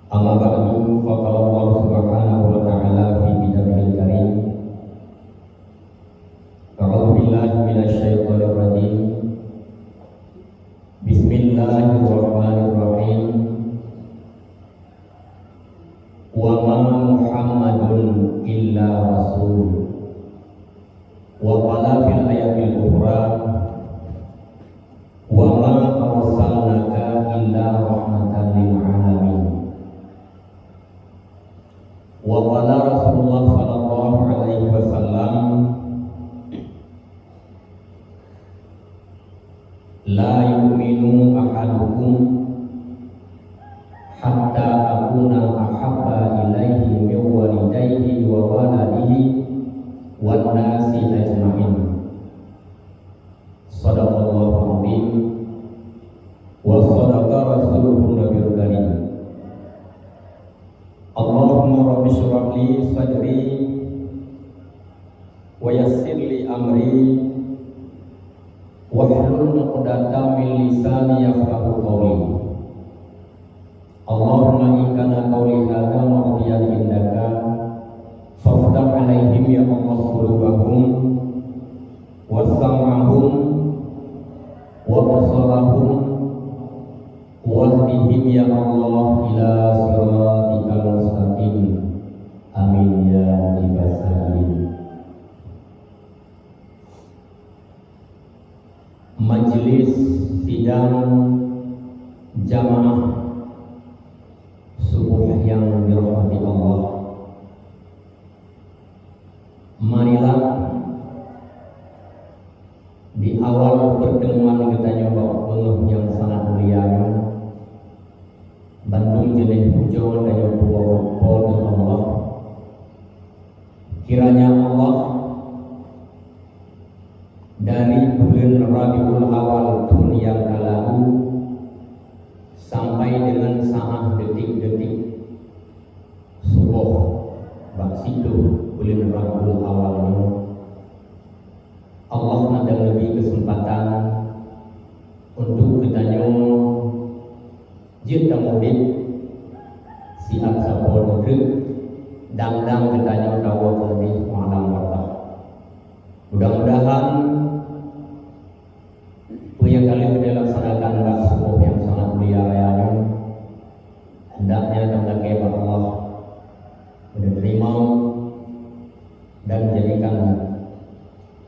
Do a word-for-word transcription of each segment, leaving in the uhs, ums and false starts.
Amma ba'du, faqala Allah subhanahu wa ta'ala fi kitabihil karim. A'udzu billahi minasy syaithanir rajim. Bismillahirrahmanirrahim. Wa ma Muhammadun illa rasul. Wa qala fil ayatil ukhra, "Wa ma arsalnaka illa rahmatan lil alamin." Wa qala Rasulullah sallallahu alaihi wasallam, "La yu'minu ahadukum hatta akuna ahabba ilaihi min walidaihi wa waladihi wan nasi ajma'in." Sadaqallahul azim wa sadaqa rasuluhun nabiyul karim. Allahumma rabbi syrah li sadri wa yassir li amri wahlul 'uqdatam min lisani yafqahu qawli. Allahumma in kana qawli hadza mardiyan indaka, faftah 'alaihim ya Allah qulubahum wa sam'ahum wa absarahum, wahdihim ya Allah ila siratikal mustaqim. Amin ya mujibas sa'ilin. Majelis sidang jamaah subuh yang dirahmati Allah. Marilah di awal pertemuan geutanyoe bak beungoh nyang sangat mulia nyoe, bandum jeuneh pujoe tanyoe peubuet Po teuh Allah. Kiranya Allah dari buleuen Rabiul Awal thon nyang ka lalu sampai deungon saát detik-detik suboh bak siplôh buleuen Rabiul Awal nyoe, Allah neubri keuseumpatan untuk geutanyoe jeuet tameubiet siat saboh neutreuk, dang-dang geutanyoe tawoe keuneuk malam barokah. Mudah-mudahan peue nyang ka lheueh geutanyoe laksanakan bak suboh nyang sangat mulia raya nyoe, hendaknya tameulakée bak Allah, geutanyoe teurimong dan jadikan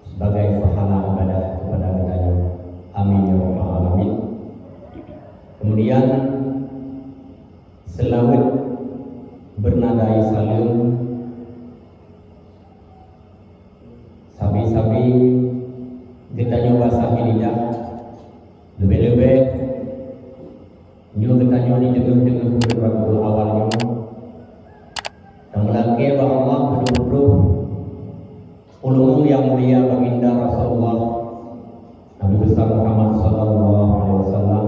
sebagai pahala ibadah kepada geutanyoe. Amin ya rabbal alamin. Kemudian seulaweuet bernadai saleuem, sabe-sabe geutanyoe basahi lidah, leubeh-leubeh nyoe geutanyoe di teungoh-teungoh buleuen Rabiul Awal nyoe, tameulakée bak Allah beudôh-beudôh ulôn nyang mulia Baginda Rasulullah Nabi Besar Muhammad sallallahu alaihi wasallam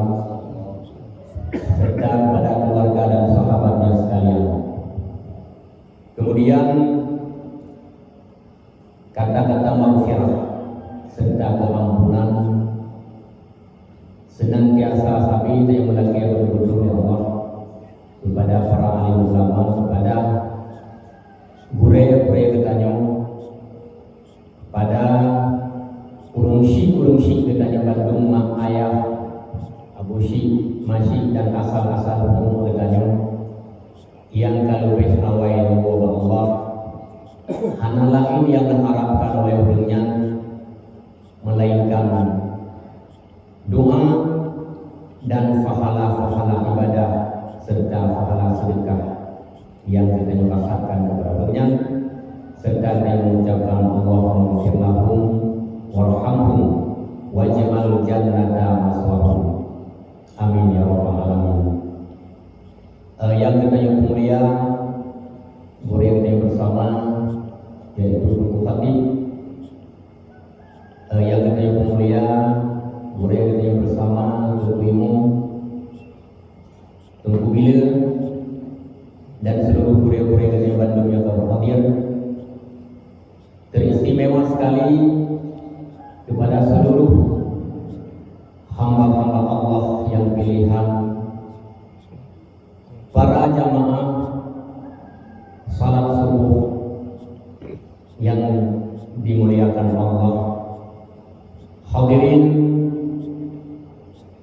serta kepada keluarga dan sahabatnya sekalian. Kemudian kata-kata maghfirah serta keampunan senantiasa sabe tameulakée beudôh-beudôh lé Allah kepada para alim ulama, kepada gurée-gurée geutanyoe, kepada ureuëng syik-ureuëng syik geutanyoe bandum, mak ayah, abu syik, ma syik dan asal-asal bumoe geutanyoe nyang ka leubeh awai neuwoe bak Allah. Hana laén nyang geuharapkan lé ureuëng nyan melainkan doa dan pahala-pahala ibadah serta pahala sedekah nyang geutanyoe rasakan kepada gobnyan, serta tanyoe ucapkan, "Allahummaghfir lahum warhamhum waj'al jannata maswahum." Amin ya rabbal alamin. Eh, nyang geutanyoe peumulia, gurée geutanyoe bersama, yaitu Teungku Khatib. Eh, nyang geutanyoe peumulia, gurée geutanyoe bersama, Teungku Imum, Teungku Bileue, dan seluruh gurée-gurée geutanyoe bandum nyang ka berhadir. Teristimewa sekali kepada seluruh hamba-hamba Allah yang pilihan, Para jamaah salat subuh yang dimuliakan Allah, hadirin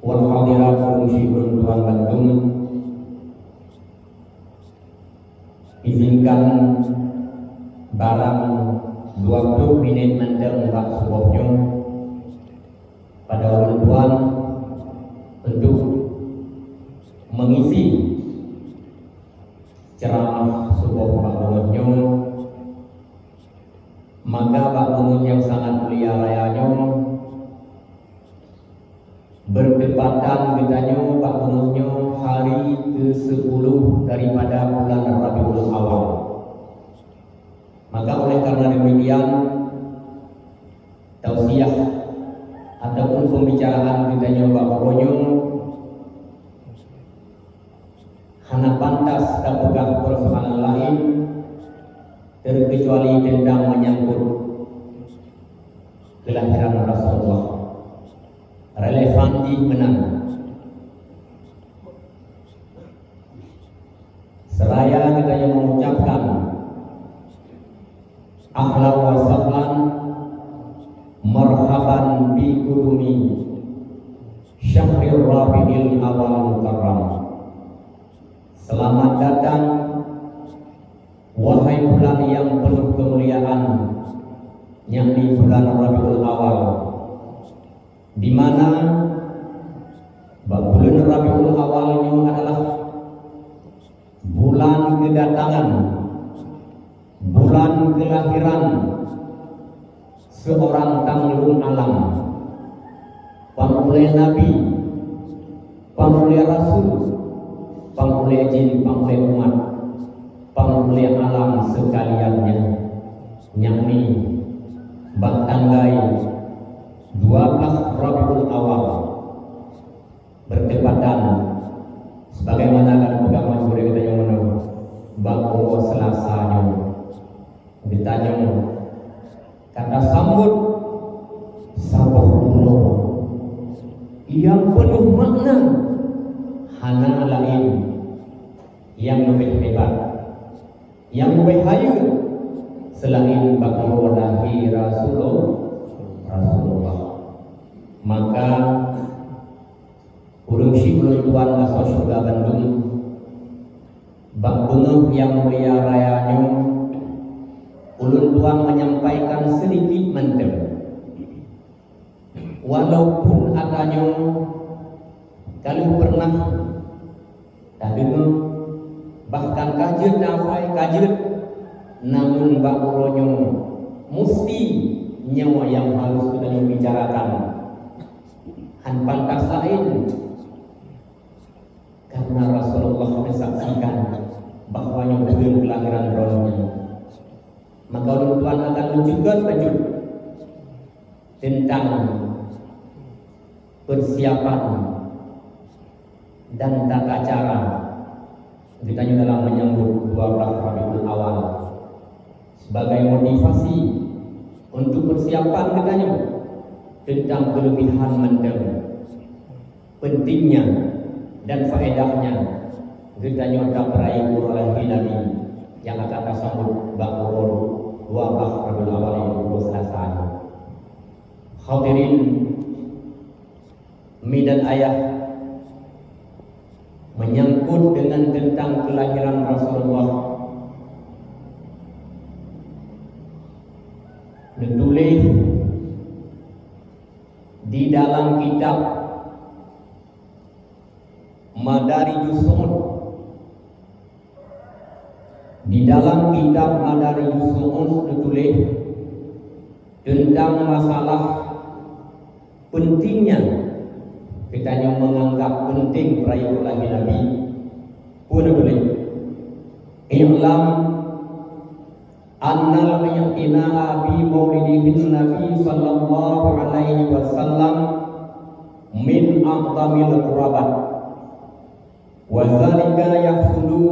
wal hadirat, ureueng syiek ulôn tuan bandum, izinkan barang dua ploh minét mantong bak suboh nyoe pada ulôn tuan untuk mengisi ceramah suboh bak beungoh nyoe. Maka bak beungoh nyang sangat mulia raya nyoe, bertepatan geutanyoe bak beungoh nyoe hari ke sepuluh daripada bulan Rabiul Awal. Maka oleh karena demikian, tausiah ataupun pembicaraan geutanyoe bak uroe nyoe hana pantas tapeugah persoalan laén, terkecuali tentang menyangkut kelahiran Rasulullah. Relevan jih meunan. Seraya geutanyoe mengucapkan ahlan wa sahlan, marhaban bi qudumi syahri Rabiul Awal Mukarram. Selamat datang, wahai bulan yang penuh kemuliaan, yakni bulan Rabiul Awal, di mana bak bulan Rabiul Awal nyoe adalah bulan kedatangan, bulan kelahiran seorang tanglung alam, pangulée nabi, pangulée rasul, pangulée jin, pangulée umat, pangulée alam sekalian nyan, yakni bak tanggai dua belas Rabiul Awal. Bertepatan, sebagaimana ka geupeugah mandum geutanyoe meunyoe, bak uroe Selasa nyoe, geutanyoe ka tasambot saboh uroe nyang peunoh makna, hana laén nyang leubeh hebat, nyang leubeh hayeue seulaén bak uroe lahé Rasulullah. Rasulullah. Maka, ureueng syiek ulôn tuan asoe syeuruga bandum, bak beungoh nyang mulia raya nyoe, ulôn tuan menyampaikan sedikit mantong. Walaupun ata nyoe ka lheueh pernah tadeungoe, bahkan ka jeuet tafai, ka jeuet, namun bak uroe nyoe musti nyoe nyang harus geutanyoe bicarakan. Han pantas laén, karena Rasulullah menyaksikan bahwa nyoe buleuen kelahiran droeneuh. Maka ulôn tuan akan meununjukkan bacut tentang persiapan dan tata cara geutanyoe dalam menyambut dua belas Rabiul Awal sebagai motivasi untuk persiapan geutanyoe tentang kelebihan mantong, pentingnya dan faedahnya geutanyoe tapeuraya uroe lahé Nabi nyang akan tasambot bak uroe dua belas Rabiul Awal, yaitu uroe Selasa nyoe. Hadirin mi dan ayah, menyangkut dengan tentang kelahiran Rasulullah, neutuléh di dalam kitab Madarijus Su'ud. Di dalam kitab Madarijus Su'ud neutuléh tentang masalah pentingnya geutanyoe menganggap penting peuraya uroe lahé Nabi. Peue neutuléh? I'lam annal i'tina'a bi maulidihin Nabi sallallahu alaihi wasallam min a'zamil qurbat. Wa dzalika yahsulu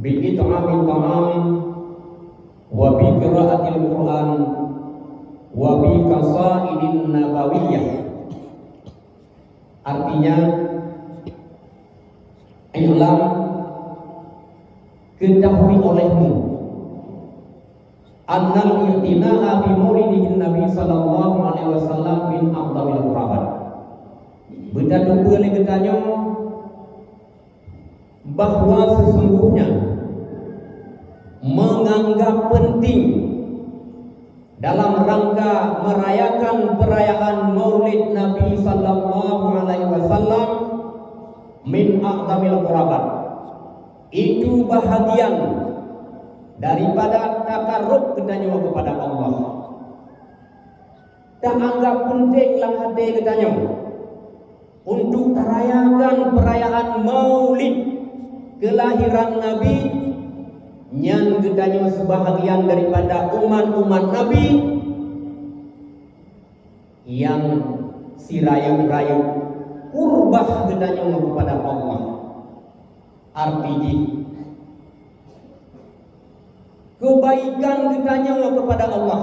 bi it'ami ta'am, wa bi qiraatil Qur'an, wa bi qasaidin nabawiyyah. Artinya, I'lam, ketahui olehmu, annal i'tina'a bi maulidihin Nabi sallallahu alaihi wasallam min a'zamil qurbat. Beutatupeue lé geutanyoe bahwa sesungguhnya menganggap penting dalam rangka merayakan perayaan Maulid Nabi sallallahu alaihi wasallam min a'zamil qurbat. Itu bahagian daripada takarub geutanyoe kepada Allah. Taanggap penting lam até geutanyoe untuk tarayakan perayaan Maulid kelahiran Nabi, nyan geutanyoe sebahagian daripada umat-umat Nabi nyang sirayeuk-rayeuk kurbah geutanyoe kepada Allah. Arti jih, kebaikan geutanyoe kepada Allah.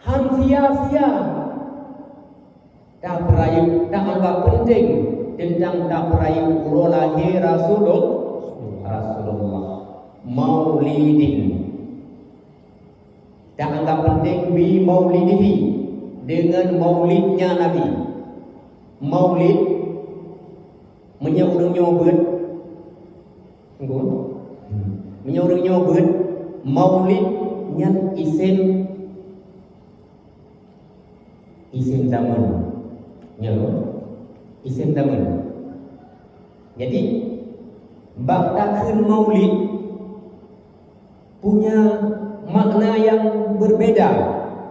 Han sia-sia tapeurayeuk, taanggap penting teuntang tapeurayeuk uroe lahé Rasulul-, Rasulullah. Maulidin. Taanggap penting bi maulidihi, deungon maulidnya Nabi. Maulid, meunyoe ureuëng nyoe beuet, Meunyoe ureuëng nyoe beuet, maulid nyan isem, isem tameun. Nyoe, isem tameun. Jadi, bak takheun maulid punya makna yang berbeda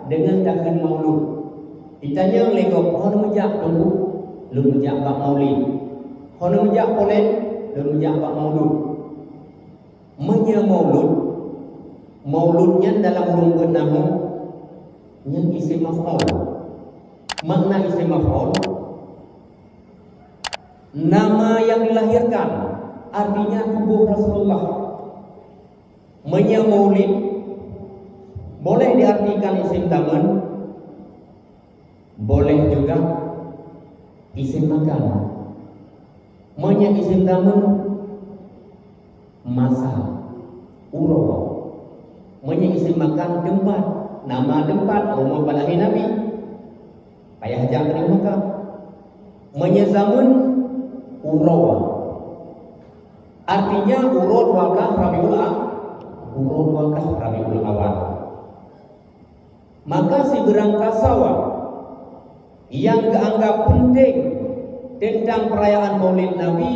dengan takheun maulud. Ditanyong lé gob, "Hon meujak teungku?" "Lôn meujak bak maulid." "Hon meujak polét?" "Lôn meujak bak maulud." Meunyoe maulud, maulud nyan dalam ureuëng beuet nahwu, nyan isim maf'ul. Makna isim maf'ul, nama yang dilahirkan, artinya tubuh Rasulullah. Meunyoe maulid, boleh diartikan isim tameun, boleh juga isim makan. Meunyoe isim tameun, masa, uroe. Meunyoe isim makan, teumpat, nama teumpat, rumoh palahé Nabi. Payah jak keuneuk maka. Meunyoe zameun, uroe. Artinya, uroe dua belas Rabiul A-, uroe dua belas Rabiul Awal. Maka sibeurang kasawa nyang geuanggap penting teuntang peurayaan Maulid Nabi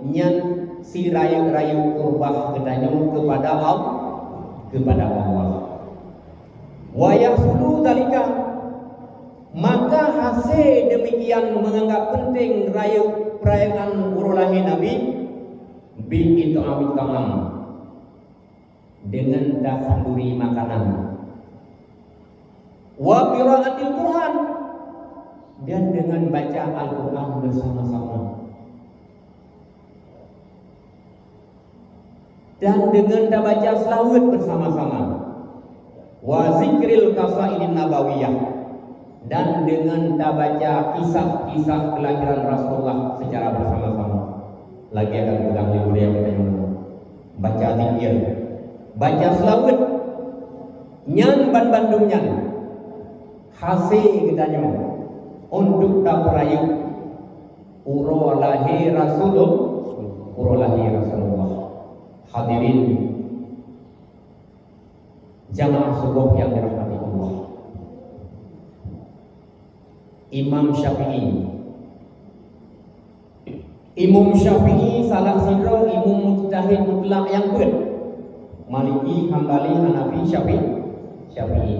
nyan sirayeuk-rayeuk kurbah geutanyoe keupada Al-, keupada Allah. Wa yahsulu dzalika, maka hase deumikian meunganggap penting rayeuk peurayaan uroe lahé Nabi, bi it'amit ta'am, deungon takhanduri makanan. Wa qiraatil Qur'an, dan dengan baca Al-Qur'an bersama-sama. Dan dengan tabaca seulaweuet bersama-sama. Wa zikril qasaidin nabawiyah, dan dengan tabaca kisah-kisah kelahiran Rasulullah secara bersama-sama. Lagée nyang geupeugah lé gurée geutanyoe, baca zikir, baca seulaweuet, nyan banmandum nyan hase geutanyoe untuk tapeurayeuk uroe lahé Rasulul-, uroe lahé Rasulullah. Hadirin jamaah suboh nyang dirahmati Allah. Imam Syafi'i. Imam Syafi'i salah sidroe imam mujtahid mutlak nyang beuet. Maliki, Hambali, Hanafi, Syafi'i, Syafi'i.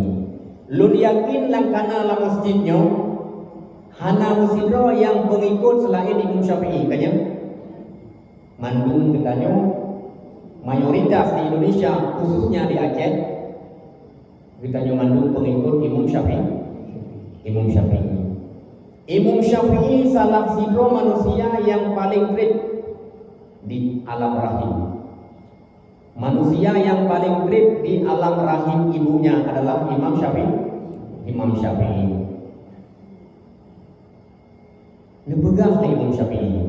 Lôn yakin lam kana lam masjid nyoe hana meusidroe nyang peungikot seulaén Imam Syafi'i, ka nyan? Mandum geutanyoe, mayoritas di Indonesia, khususnya di Aceh, geutanyoe mandum peungikot Imam Syafi'i. Imam Syafi'i. Imam Syafi'i salah sidroe manusia nyang paleng treb di alam rahim. Manusia nyang paleng treb di alam rahim ibunya adalah Imam Syafi'i. Imam Syafi'i. Neupeugah lé Imam Syafi'i,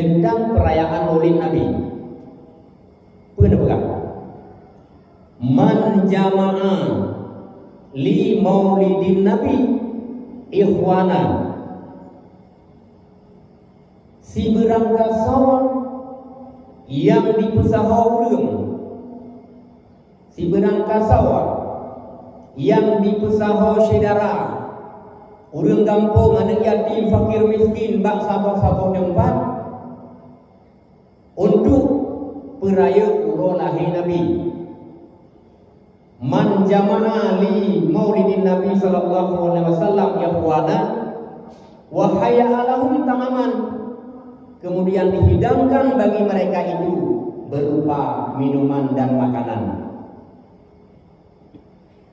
Teuntang peurayaan Maulid Nabi. Peue neupeugah? "Man jama'a li maulidin Nabi ikhwana." Sibeurangkasoe nyang jipeusaho ureuëng, sibeurangkasoe nyang jipeusaho syedara, ureuëng gampông, aneuëk yatim, fakir miskin bak saboh-saboh teumpat, untuk peurayeuk uroe lahé Nabi. "Man jama'a li maulidin Nabi sallallahu alaihi wasallam ikhwana wa hayya'a lahum ta'aman." Kemudian dihidangkan bagi mereka itu berupa minuman dan makanan.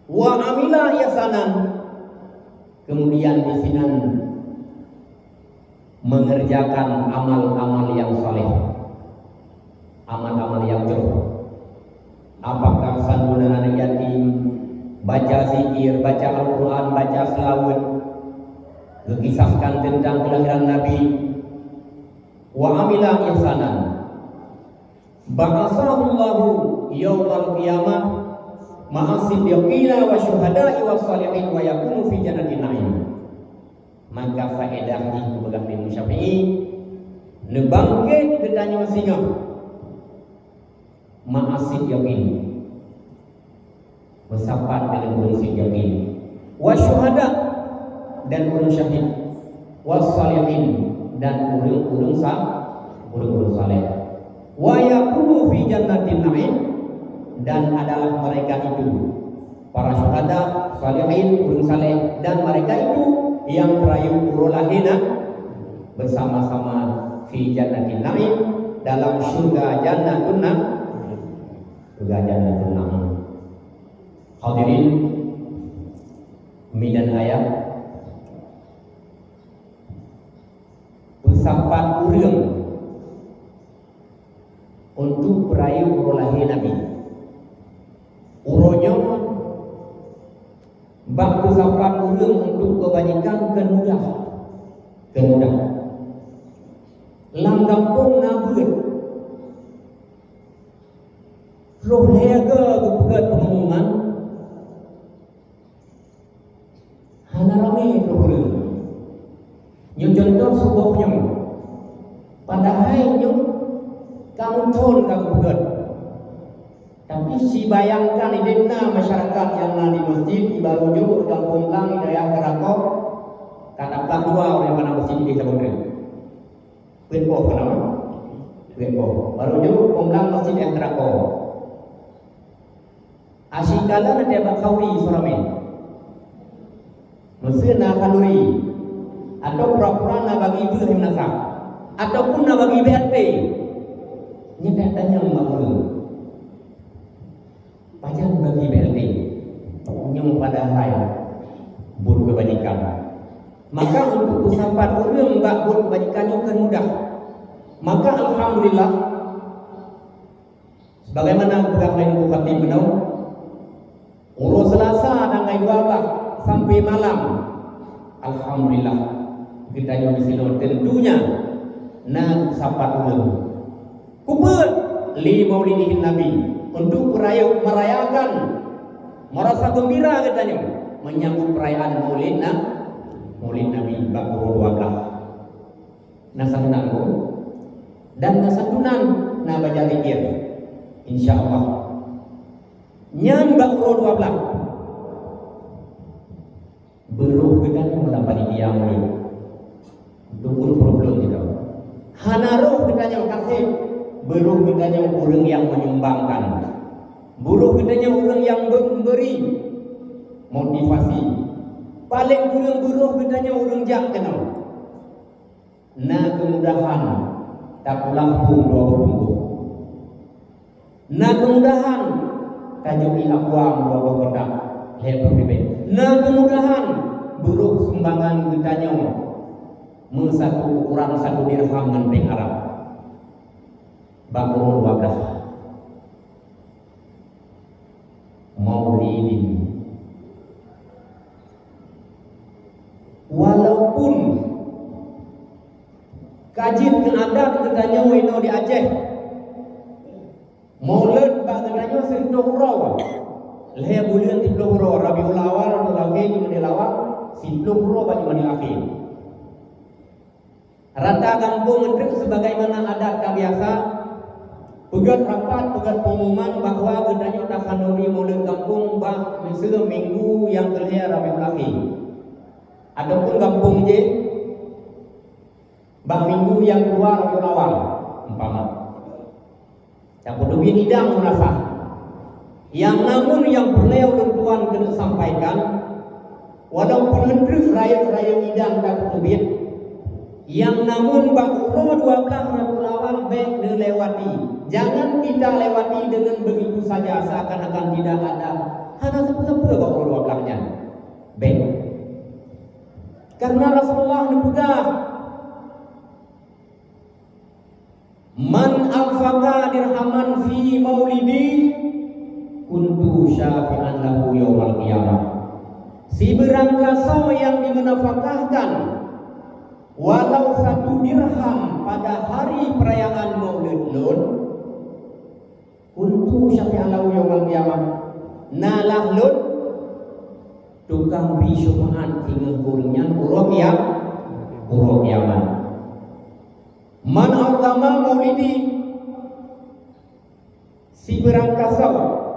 "Wa amila ihsanan." Kemudian di sinan mengerjakan amal-amal yang saleh, amal-amal yang jroh. Apakah santunan anak yatim, baca zikir, baca Al-Quran, baca selawat, geukisahkan tentang kelahiran Nabi. "Wa amila ihsanan." "Ba'atsahullahu yaumal qiyamah ma'as siddiqina wa syuhada'i was salihin wa yakunu fi jannatin na'im." Maka faedah jih, peugah Imam Syafi'i, neubangkét geutanyoe singoh ma'as siddiqin, meusapat deungon ureuëng siddiqin, wa syuhada, dan ureuëng syahid, wa salihin, dan ureuëng-ureuëng sa-, ureuëng-ureuëng saleh. Wa yakunu fi jannatin na'im, dan adalah mereka itu, para syuhada, salihin, ureuëng saleh, dan mereka itu yang peurayeuk uroe lahé na bersama-sama fi jannatin na'im, dalam syurga Jannatun Na-, syurga Jannatun Na'im. Hadirin, umi dan ayah, peusapat ureuëng untuk peurayeuk uroe lahé Nabi. Uroe nyoe bak peusapat ureuëng untuk keubajikan keu mudah, keu mudah. Lam gampông na beuet, troh lhée goe geupeugét peungumuman, hana ramé keu ureuëng. Nyoe cuntoh suboh nyoe. Padahai nyoe ka meuthon ka geupeugét. Tapi sibayangkan idéh na masyarakat nyang na di masjid, ibaru jok gampông blang, i dayah Keurakong, ka taplah dua ureuëng nyang na masjid idéh Samudra. Peuet boh keunoe. Peuet boh. Baru jok gampông blang masjid nyang Keurakong. Asyik kala na teuh bak khauri Suramé. Meuseu na khanduri, atau pura-pura na bagi beuh meunasah, ataupun na bagi B L T. Nyan tanyong bak ureuëng, pajan bagi B L T? Nyoe padahai buet keubajikan. Maka untuk peusapat ureuëng bak buet keubajikan nyoe kan mudah. Maka alhamdulillah, sebagaimana geupeugah lé Teungku Khatib meunoe, uroe Seulasa tanggai dua blaih sampai malam, alhamdulillah, geutanyoe disinoe tentunya na sapat ureuëng. Keupeue? Li maulidihin Nabi, untuk peurayeuk, merayakan, merasa gembira geutanyoe menyambut perayaan Maulid Na-, Maulid Nabi bak uroe dua blaih. Na santunan, Bu? Dan na santunan, na baca zikir. Insya Allah. Nyan bak uroe dua blaih. Beuroh geutanyoe lam panitia murit. Itu pun problem kita. Hana roh geutanyoe kaseb, beuroh geutanyoe ureuëng nyang menyumbangkan. Beuroh geutanyoe ureuëng nyang memberi motivasi. Paléng kureueng beuroh geutanyoe ureuëng jak keunoe. Na keumudahan tapulang phon dua boh bungkôh. Na keumudahan tajok ié apua dua boh kotak lhée ploh ribée. Na keumudahan beuroh sumbangan geutanyoe meusatu ukuran satu dirham ngon péng Arab. Bak uroe dua blaih. Maulidin. Walaupun ka jeuet keu adat Tanyoe inoe di Aceh, Maulud bak geutanyoe sireutôh uroe. Lhèe buleuen siplôh uroe, Rabiul Awal, Rabiul Akhir, Jumadil Awal, siplôh uroe bak Jumadil Akhir. Rata gampông treuk sebagaimana adat ka biasa, peugöt rapat, peugöt pengumuman bahwa geutanyoe takhanduri Maulud gampông bak miseue minggu nyang keulhèe Rabiul Akhir, ataupun gampông jih bak minggu nyang keudua Rabiul Awal, umpama. Tapeuteubiet idang meunasah. Nyang namun nyang peureulèe ulôn tuan keuneuk sampaikan, walaupun treuk rayeuk-rayeuk idang tapeuteubiet, nyang namun bak uroe dua blaih Rabiul Awal bèk neulewati. Jangan kita lewati dengan begitu saja, seakan-akan tidak ada, hana sapeue-sapeue bak uroe dua blaih nyan. Bèk. Karena Rasulullah neupeugah, "Man anfaqa dirhaman fi maulidi, kuntu syafi'an lahu yaumal qiyamah." Sibeurang kasoe nyang jimeunafakahkan walau satu dirham pada hari perayaan Maulid lôn, kuntu syafi'an lahu yaumal qiyamah, na lah lôn tukang bri syeufaat singoh ureueng nyan uroe kiam-, uroe kiamat. Man aqama maulidi, sibeurang kasoe.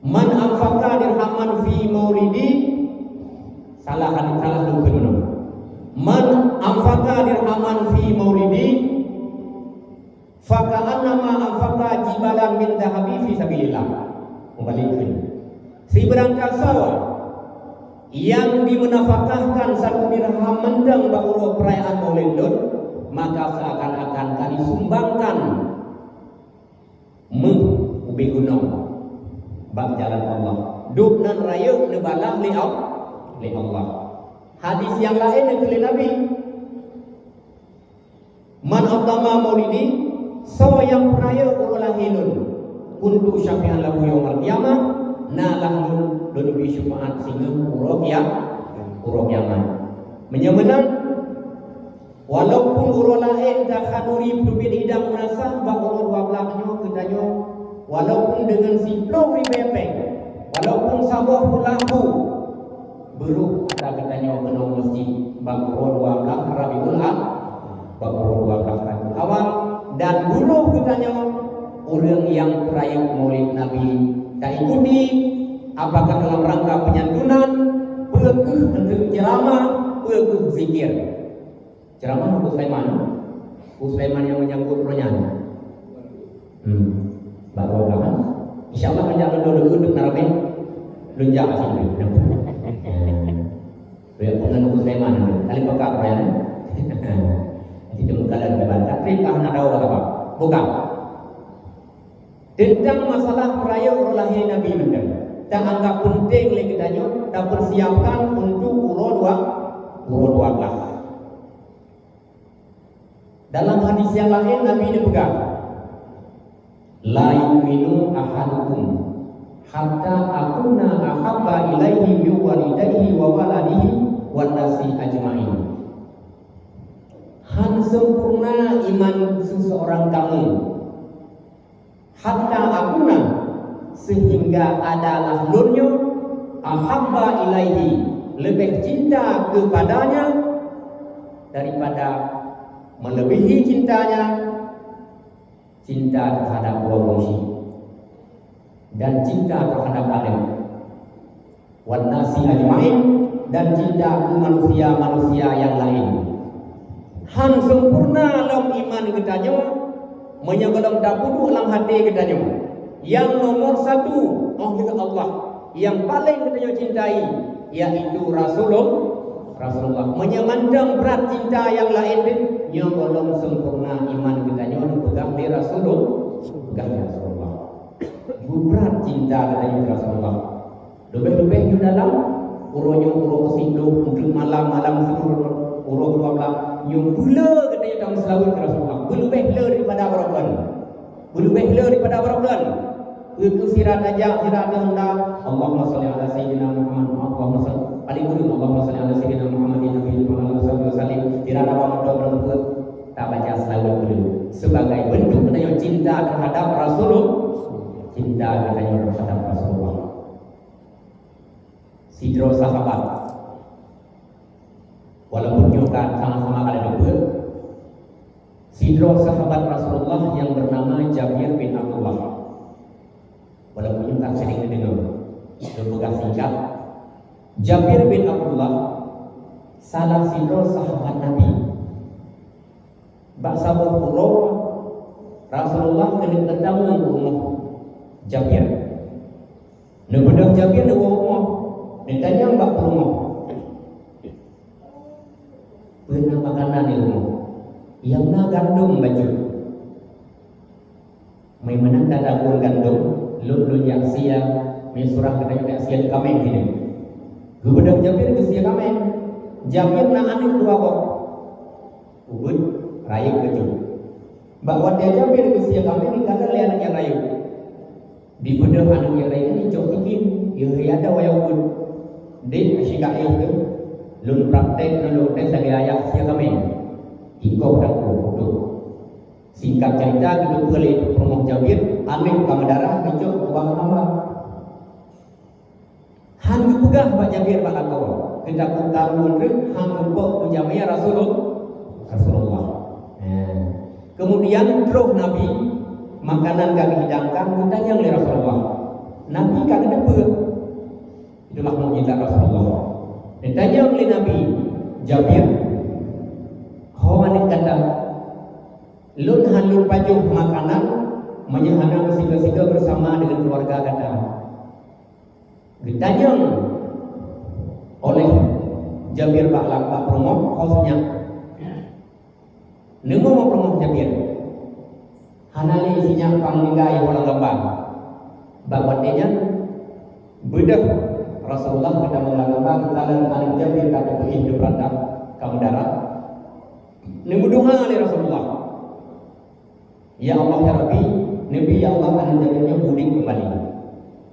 Man anfaqa dirhaman fi maulidi, salah, salah lôn kheun. Man anfaqa dirhaman fi maulidi, faka'annama anfaqa jibalan min dahabi fi sabilillah. Mubalikkan. Sibeurang kasoe nyang jimeunafakahkan satu dirham mantong bak uroe peurayaan Maulid lôn, maka seakan-akan ka jisumbangkan méuh ubé gunong bak jalan Allah. Dub nan rayeuk neubalah lé Al-, lé Allah. Hadis nyang laén neukheun lé Nabi, "Man aqama maulidi, soe nyang peurayeuk uroe lahé lôn, kuntu syafi'an lahu yaumal qiyamah, na lah lôn, lôn bri syeufaat singoh uroe kia-, uroe kiamat." Meunyoe meunan, walaupun uroe laén takhanduri peuteubiet idang meunasah bak uroe dua blaih nyoe keu tanyoe, walaupun deungon siplôh ribèe péng, walaupun saboh peuet lampôh, Beurôh ata geutanyoe keunoe meuseujid bak uroe dua blaih Rabiul A-, bak uroe dua blaih Rabiul Awal, dan beurôh geutanyoe ureueng nyang peurayeuk Maulid Nabi, taikuti apakah dalam rangka peunyantunan, peu kheueh eunteuk ceuramah, peu kheueh zikir. Ceuramah Teungku Sulaiman, Teungku Sulaiman nyang menyangkut roh nyan. Hmm. Bak roh kan? Insya Allah, meunyo lôn deuh lôn na ramé, lôn jak sini. Riek peungan Teungku Sulaiman, kali pekat roh nyan. Jadi, temu kalian depan. Tapi kah nak tahu apa? Bukan. Tentang masalah peurayeuk uroe lahé Nabi mantong, ta anggap penting lé geutanyoe, tapersiapkan untuk uroe dua, uroe dua blaih. Dalam hadis nyang laén Nabi neupeugah, "La yu'minu ahadukum hatta akuna ahabba ilaihi min walidayhi wa waladihi wan nasi ajma'in." Han sempurna iman seseorang kamu, hatta akuna, sehingga adalah lôn nyoe, ahabba ilaihi, leubeh cinta keupadanya daripada, melebihi cintanya, cinta terhadap dua gengsi dan cinta terhadap aneuk. Wan nasi ajmain, dan cinta keu manusia-manusia nyang laén. Han sempurna lom iman geutanyoe, meunyoe gohlom tapeuduek lam até geutanyoe. Nyang nomor satu, oh, geutanyoe Allah. Nyang paleng geutanyoe cintai, yaitu Rasulul-, Rasulullah. Meunyoe mantong brat cinta nyang laén deuh, nyoe gohlom sempurna iman geutanyoe neupeugah lé Rasulul-, peugah lé Rasulullah. Beubrat cinta geutanyoe keu Rasulullah. Leubeh-leubeh nyoe dalam uroe nyoe, uroe keusiplôh, uroe malam, malam siplôh, uroe dua blaih, nyoe peue le geutanyoe tameuseulaweuet keu Rasulullah. Beuleubeh le daripada baroe kon. Beuleubeh le daripada baroe kon. Keu, keu sira tajak, sira teuhonda, Allahumma shalli ala sayyidina Muhammad, Allahumma shalli, paling ureueng, Allahumma shalli ala sayyidina Muhammadin nabiyil ummi wa ala alihi wasallam. Sira tawa moto barang peuet. Tabaca seulaweuet dulu sebagai bentuk geutanyoe cinta terhadap Rasulullah, cinta geutanyoe terhadap Rasulullah. Sidroe sahabat, walaupun nyoe ka sama-sama ka lheueh, sidroe sahabat Rasulullah yang bernama Jabir bin Abdullah. Walaupun nyoe ka sering neudeungoe, lôn peugah singkat, Jabir bin Abdullah salah sidroe sahabat Nabi. Bak saboh uroe, Rasulullah keuneuk tatamu u rumoh Jabir. Neubeudôh Jabir neuwoe u rumoh, neutanyong bak peurumoh, "Peue na makanan di rumoh?" "Nyang na gandom bacut." "Meunan tatabôn gandom, lôn, lôn jak sie, meusurah geutanyoe jak sie kaméng sinan." Geubeudôh Jabir geusie kaméng. Jabir na aneuk dua boh. Ubit rayeuk bacut. Bak watée Jabir geusie kaméng, geukalon lé aneuk nyang rayeuk. Dibeudôh aneuk nyang rayeuk nyan cok tikin, yôh ya ada wayang ubit. "Dek, asyik ka éh teuh, lôn praktek, lôn tes lagée ayah sie kaméng." Ikoh dan kuh. Singkat cerita, geuteupeue lé peurumoh Jabir, aneuk ka meudarah, geucok ubak mama. Han geupeugah bak Jabir bak lakoe, geutakot tabu treuk, han geupok keu jamé Rasulul-, Rasulullah. Nah, kemudian troh Nabi, makanan ka geuhidangkan, geutanyong lé Rasulullah. Nabi ka geuteupeue. Itulah mukjizat Rasulullah. Geutanyong lé Nabi, "Jabir, ho aneuk gata, lôn han lôn pajoh makanan meunyoe hana meusigoe-sigoe beusama deungon keuluwarga gata." Geutanyong oleh Jabir bak lam, bak peurumoh, ho sinyak. Neumoe peurumoh Jabir. Hana lé sinyak pang ninggai lam gamba. Bak watée nyan, beudôh Rasulullah geutamong lam gamba, geukalon aneuk Jabir ka teupeuéh di peurata, ka meudarah. Neumeudoá lé Rasulullah. "Ya Allah, ya Rabbi, neubi, ya Allah, aneuk Jabir nyoe udeb keumbali."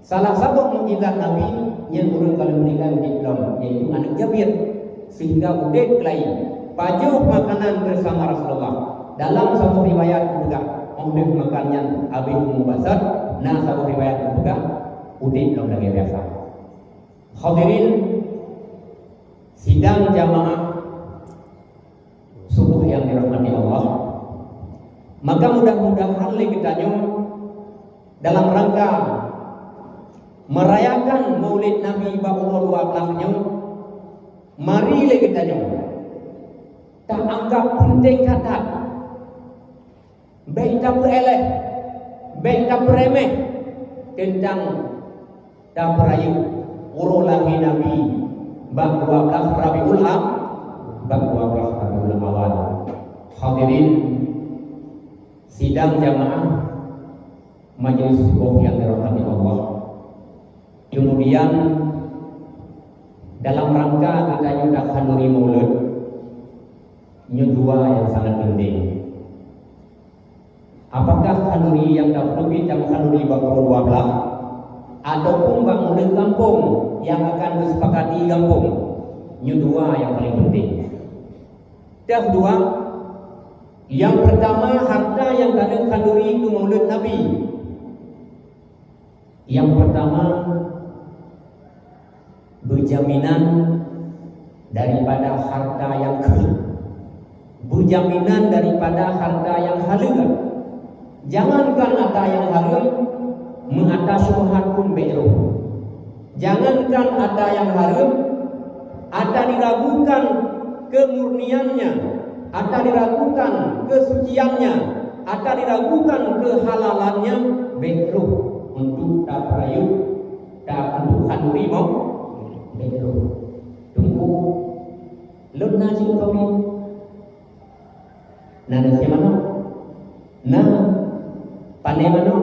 Salah saboh mukjizat Nabi nyang ureuëng ka lheueh meuninggai udeb lom, yaitu aneuk Jabir, sehingga udeb keulayie, pajoh makanan beusama Rasulullah. Dalam saboh riwayat geupeugah, óh lheueh makan nyan habéh umu basat, na saboh riwayat geupeugah, udeb lom lagée biasa. Hadirin sidang jamaah subuh yang dirahmati Allah, maka mudah-mudahan lé geutanyoe dalam rangka merayakan Maulid Nabi bak uroe dua blaih nyoe, mari lé geutanyoe taanggab peunteng that-that. Bék tapeuéléh, bék tapeureméh teuntang tapeurayeuk uroe lahé Nabi bak dua blaih Rabiul Am-, bak dua blaih Rabiul Awal. Hadirin sidang jamaah majelis subuh yang dirahmati Allah. Kemudian, dalam rangka geutanyoe takhanduri Maulud, nyoe dua nyang sangat penting. Apakah khanduri nyang tapeuduek tameuhanduri bak uroe dua blaih, ataupun bak murid gampông nyang akan geusepakati gampông? Nyoe dua nyang paleng penting. Teuh dua, nyang peurtama, harta nyang taneuk khanduri keu Maulud Nabi. Nyang peurtama, beujaminan daripada harta nyang kheun, beujaminan daripada harta nyang haleue. Jangankan ata nyang hareuem, meu ata syubhat pun bék rhoh. Jangankan ata nyang hareuem, ata diragukan kemurniannya, ata diragukan kesuciannya, ata diragukan kehalalannya, bék rhoh untuk tapeurayeuk, ta-, untuk khanduri Maulud. Bék rhoh. Teungku, lôn na cit kami. Na nasi manok? Na. Pané manok?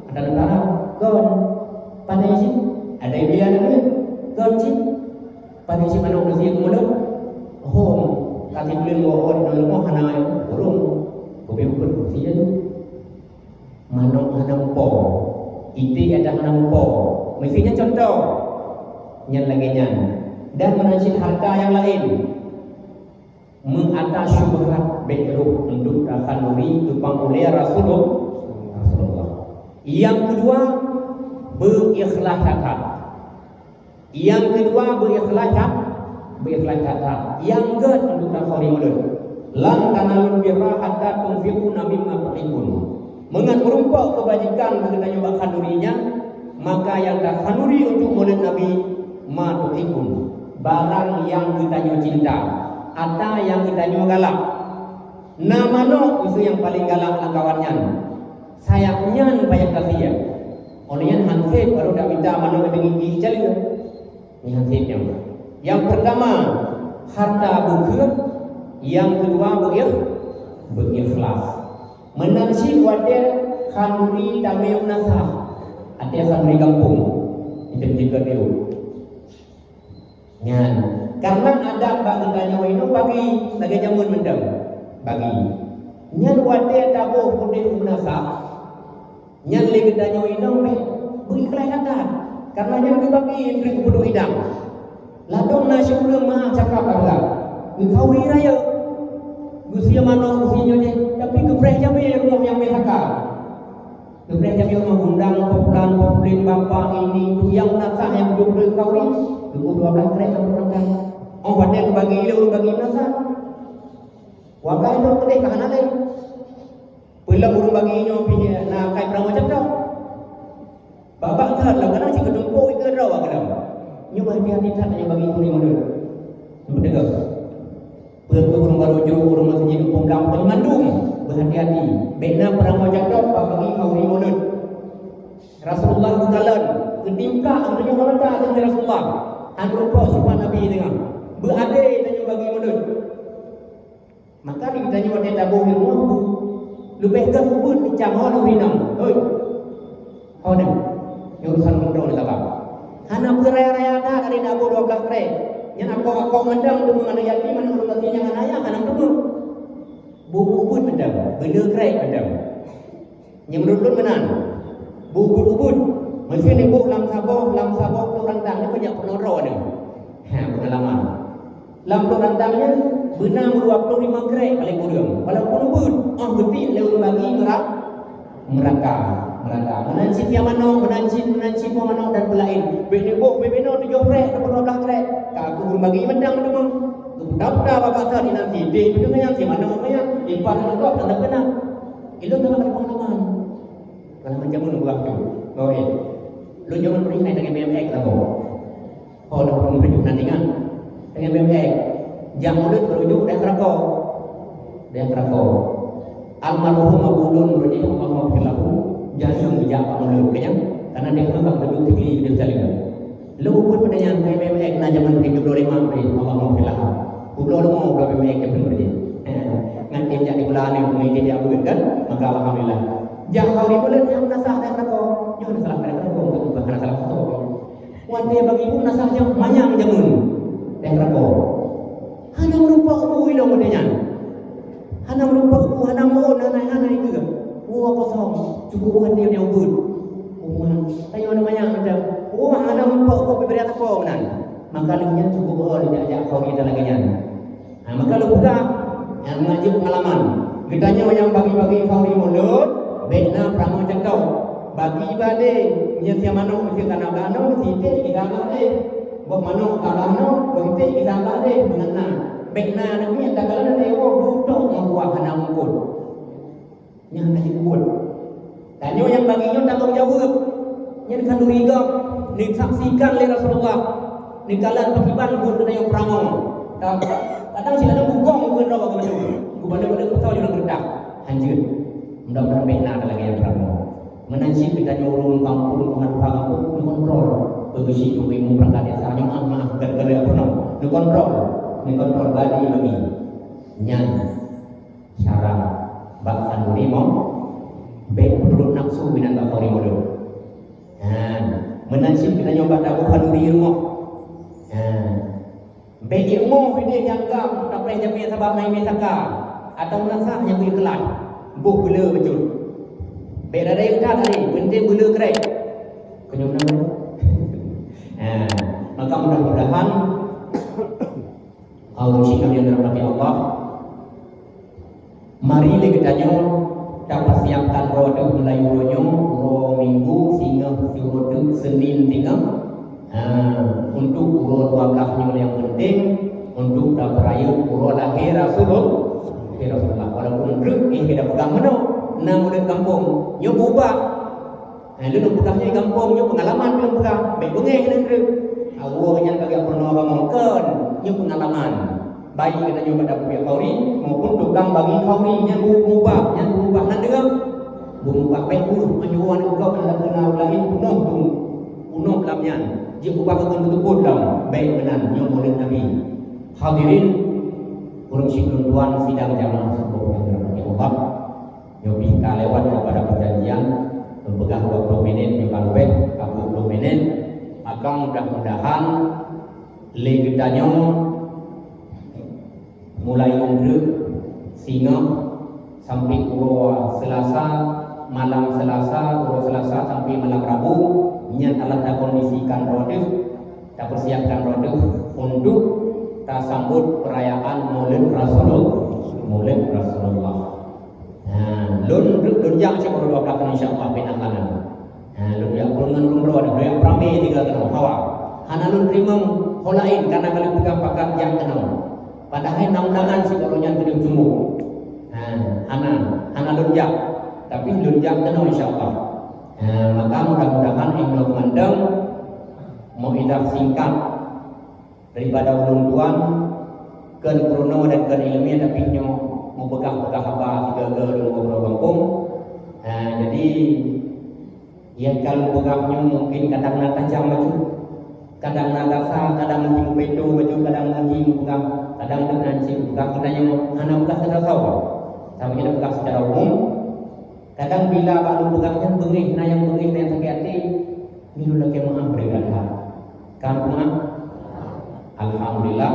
Ada tentara? Kon. Pané cit? Ada bila na duit? Kon cit. Pané cit manok nasi keu mulod? Hom. Kaki buleuen woe di dalam rumah hana ureueng. Gob bukon kursi je tu. Manok hana mpo. Iték ada hana mpo. Miseue nyan contoh. Nyan lagée nyan. Dan meunan cit harta nyang laén. Meuata syubhat bék rôh untuk takhanduri geupang ulée Rasulullah. Rasulullah. Nyang keudua, beuikhlaih that-that. Nyang keudua, beuikhlaih that, beuikhlaih that-that. Nyang gét untuk takhanduri mulod. "Lan tanalul birra hatta tunfiqu mimma tuhibbun." Meungat meurumpok keubajikan keu geutanyoe bak khanduri nyan, maka nyang takhanduri untuk mulod Nabi, "ma tuhibbun", barang nyang geutanyoe cinta, ata nyang geutanyoe galak. Na manok miseue nyang paleng galak lam kawan nyan, sayap nyan payah tasie. Óh lheueh nyan han sép barô taminta manok deungon gigi caleueng. Nyan han sép nyan. Nyang peurtama, hareuta beukeue, nyang keudua beuikh-, beuikhlaih. Meunan cit watée khanduri tamé u meunasah, watée khanduri gampông, di teumpat-teumpat baru. Nyan, kareuna adat bak geutanyoe inong bagi, lagée jameun mantong bagi. Nyan watée taboh udeb u meunasah, nyan lé geutanyoe inong bék beuikhlaih that-that, kareuna nyan geubagi indri keupeudong idang. Ladôm na sikureueng meu'ah cakap lagée, geukhanduri rayeuk, geusie manok, geusie nyoe jih, tapi geupreh jamé rumoh nyang mé saka. Geupreh jamé rumoh, undang po fulan, po fulan, bapak, ini, itu, nyang meunasah nyang beudôh-beudôh khanduri, geupeubuet dua blaih krek lam ureueng nyan. Óh watée geubagi lé ureueng bagi meunasah, wagai lom keudeh ka hana lé. Peulom ureueng bagi nyoe pih na kai peurangoe cok-cok. Babah that lom, kadang cit geutumpôk ikeue droe keudroe. Nyoe beuhati-hati that nyoe bagi ureueng ulôn. Nyoe beuteugoe. Peue-peue ureueng barô jroh, ureueng meuseujid, ureueng blang, ureueng mandum, beuhati-hati. Bék na peurangoe cok-cok bak bagi khanduri mulod. Rasulullah geukalon, geutimpa, geutunyok mata ateueh Rasulullah. Han rumpok sifat Nabi teungoh. Beuadé tanyoe bagi mulod. Maka di geutanyoe watée taboh ilmu, leubeh gét ubeuet icam ho nyoe rinong. Hoi. Ho nyoe. Nyoe urusan meudoe saban. Hana peuraya-raya that, ada taboh dua blaih krek. Nyan akok-akok mantong teuma, aneuk yatim, aneuk ureueng gasien nyang hana ayah, hana teuma. Boh ubeuet mantong, beuleu krek mantong. Nyang meunurot lôn meunan, beuubeuet-ubeuet, meuseu neuboh lam saboh, lam saboh ploh rantang, nyoe keuh jak peunoh droe nyoe. Ha, peungalaman. Lam ploh rantang nyan, beuna meudua ploh limong krek paléng kureueng. Walaupun ubeuet, óh geutiek lé ureueng bagi meura-, meuraka, meuraka. Meunan cit sia manok, meunan cit, meunan cit boh manok dan peulaén. Bék neuboh, bék binoe tujoh krek, atawa dua blaih krek. Ka keu ureueng bagi mantong teuma. Geupeugah-peugah bak that inan siti, peue nyan sia manok nyan, ipat ngon gob dan teupeuna. Ilôn teuma ka peungalaman. Pengalaman jameun ureueng tu. Oh, eh. Lôn jameun ureueng inong tanyoe B M X lagoe. Oh, lôn pernah tunjuk nanti kan. Tanyoe B M X. Jak mulod beurujok daerah Keurakoe. Daerah Keurakoe. Almarhum Abu Lôn Muradi, Allahumma ghfir lahu, jarang geujak bak mulod, kan? Karena dia memang betul tinggi di Jerusalem. Lôn buet peunanyaan, B M X na jameun tujoh ploh lima, Allahumma ghfir lahu. Peuet ploh lima, B M X jameun tujoh. Eh, ngan tim jak di bulan ni, mungkin dia buet kan? Maka alhamdulillah. Jak khanduri mulod nyang meunasah daerah Keurakoe. Nyoe hana salah daerah Keurakoe, bukan hana salah foto. Watée bagi pun meunasah nyang manyang jameun daerah Keurakoe. Hana meurumpok bu ilong watée nyan. Hana meurumpok bu, hana meuon, hana, hana ikeu. Woe kosong, cukup watée nyang buet. Umat, tanyoe hana manyang macam. Oh, hana meurumpok bu, bibri ataupun meunan. Maka lheueh nyan cukup oh, jak-jak khanduri lagée nyan. Ha, maka lôn peugah, nyang meungaji peungalaman. Geutanyoe nyang bagi-bagi khanduri mulod, bék na peurangoe cok-cok. Bagi bak deh, nyan sia manok meusti kana blah nyoe, meusti iték gisa blah deh. Boh manok ka blah nyoe, boh iték gisa blah deh, meunan na. Bék na neumiet takalon teuwoe butông nyang buah hana mungkot. Nyan ka jipeubuet. Tanyoe nyang bagi nyoe tanggong jaweueb. Nyan khanduri gob neusaksikan lé Rasulullah. Neukalon pakriban buet keuneuk peurangoe. Ka-, kadang silalu bukong buet droe bak geumeunyoe. Gubernur-gubernur peusau jalan geuredak. Hanjeuet. Mudah-mudahan bék na lagée nyan peurangoe. Meunan cit geutanyoe ureueng kampung, ureueng tuha kampung, neukontrol. Peugeusi ureueng imeum peurangkat desa nyoe, ah, maaf, gara-gara peurunoe. Neukontrol. Neukontrol bagi-bagi. Nyan. Cara bak khanduri mo, bék meunurot nafsu binan bak khanduri mulod. Ha, meunan cit geutanyoe bak taboh khanduri rumoh. Ha. Bék ilmu ideh nyang gam tapreh jamé sabab main-main saka, atawa meunasah nyang beuikhlaih. Boh beuleu bacut. Bék rada-rada tadi, penting beuleu krek. Keunyoe meunan. Ha, maka mudah-mudahan Allah, yang dirahmati Allah, Mari lé geutanyoe tapeusiapkan droe teuh mulai uroe nyoe, uroe Minggu singoh, uroe teuk Senin singoh. Ha, untuk uroe dua belas nyoe nyang penting untuk tapeurayeuk uroe lahé Rasulul-, lahé Rasulullah. Walaupun treuk eh kita peugah meunoe, na murit gampông nyoe beubah. Eh, lôn peugah nyoe gampông nyoe peungalaman lôn peugah, bék beungéh lôn treuk. Awak nyan ka geupeurunoe kamoe kon, nyoe peungalaman. Baik geutanyoe bak dapur khauri maupun tukang bagi khauri nyan beumubah, nyan beumubah nan deungoe. Beumubah bék ureuëng meunyoe aneuk gob nyang lakoe na ureuëng laén peunoh tu, peunoh lam nyan. Jeuet ubah keu teupot lom, bék meunan nyoe Maulid Nabi. Hadirin, ureuëng syik lôn tuan sidang jamaah saboh nyang dirahmati Allah. Nyoe pih ka lewat daripada perjanjian, lôn peugah dua puluh minit, nyoe ka leubeh ka dua puluh minit. Maka mudah-mudahan lé geutanyoe mulai uroe singoh sampai uroe Selasa, malam Selasa, uroe Selasa sampai malam Rabu, nyan Allah takondisikan droe teuh, tapersiapkan droe teuh untuk tasambot perayaan Maulid Rasulullah. Maulid Rasulullah. Ha, lôn, lôn jak cit uroe dua belas nyoe, insya Allah, pinah langan. Ha, lôn jak peureumeun lôn droe, lôn jak peuramé tiga keunoe, hawa. Hana lôn teurimong ho laén, karena ka lôn peugah pakat jak keunoe. Padahai na undangan sibaroe nyan keuneuk jumbo. Ha, hana, hana lôn jak. Tapi lôn jak keunoe, insya Allah. Ha, maka mudah-mudahan inoe mandum mauidhah singkat daripada ulôn tuan, kon peurunoe dan kon ileumèe, tapi nyoe meupeugah-peugah haba sigaga lôn uroe gampông. Ha, jadi, nyang ka lôn peugah nyoe mungkin kadang na tajam bacut, kadang na gasa, kadang mungkin meupeutô bacut, kadang mungkin meupeugah, kadang deungon cit meupeugah geutanyoe hana peugah teusasoe. Tapi kita peugah secara umum, kadang bila bak lôn peugah nyan beungéh, na nyang beungéh, na nyang sakét até, nyoe lôn lakèe meu'ah bri that. Ka meu'ah? Alhamdulillah,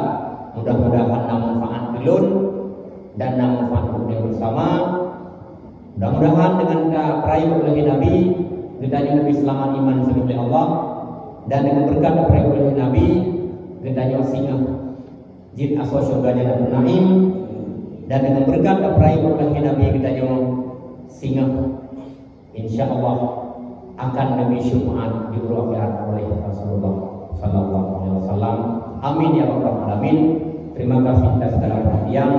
mudah-mudahan na manfaat keu lôn dan na manfaat untuk kita bersama. Mudah-mudahan dengan tapeurayeuk ulèh Nabi, geutanyoe leubeh seulamat iman seumeubeuet Allah, dan dengan beureukat tapeurayeuk ulèh Nabi, geutanyoe singoh jeuet asoe syeuruga Jannatul Naim, dan dengan beureukat tapeurayeuk ulèh Nabi geutanyoe singoh, insya Allah, akan neubri syeufaat di uroe akhirat oleh Rasulullah sallallahu alaihi wasallam. Amin ya rabbal alamin. Terima kasih atas segala perhatian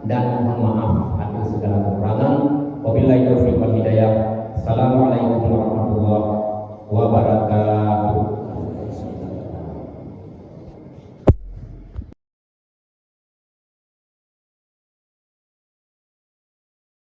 dan mohon maaf atas segala kekurangan.